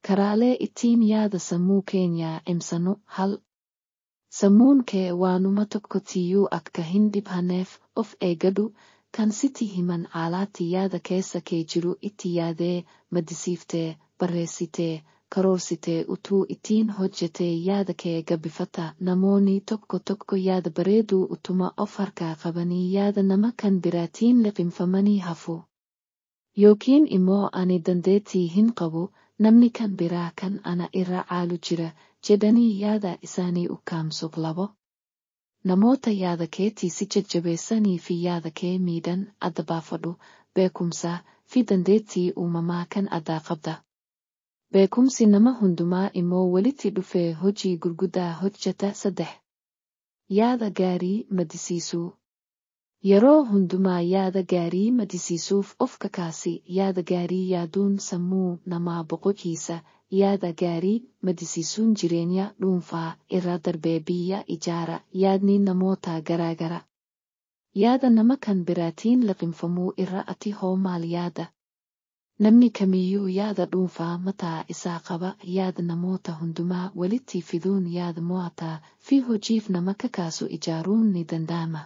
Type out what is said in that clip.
Karaalee ittiin yaada sammuu keenyaa cimsanu hal. Sammuun kee waanuma tokkottiyyuu akka hin dhibhanneef of eeggadhu, kan sitti himan caalaatti yaada keessa kee jiru itti yaadee, maddisiiftee, barreessitee, karoorsitee utuu ittiin hojjetee yaada kee gabbifata. Namoonni tokko tokko yaada bareeduu utuma of harkaa qabanii yaada nama kan biraatiin liqimfamanii hafu. Yookiin immoo ani dandeettii hin qabu, namni kan biraa kan ana irra caalu jira, jedhanii yaada isaanii ukkaamsu. 2. Namoota yaada keetii si jajjabeessanii fi yaada kee miidhan adda baafadhu. Beekumsa fi dandeettii uumamaa kan addaa qabda. Beekumsi nama hundumaa immoo walitti dhufee hojii gurguddaa hojjeta. 3. Yaada gaarii maddisiisuu. Yeroo hundumaa yaada gaarii maddisiisuuf of kakaasi. Yaada gaarii yaaduun sammuu namaa boqochiisa. Yaada gaarii maddisiisuun jireenya dhuunfaa irra darbee biyya ijaara. Yaadni namoota garaagara. Yaada nama kan biraatiin liqimfamuu irra ati hoo maal yaada? Namni kamiyyuu yaada dhuunfaa mataa isaa qaba. Yaada namoota hundumaa walitti fiduun yaada mo'ataa fi hojiif nama kakaasu ijaaruun ni danda'ama.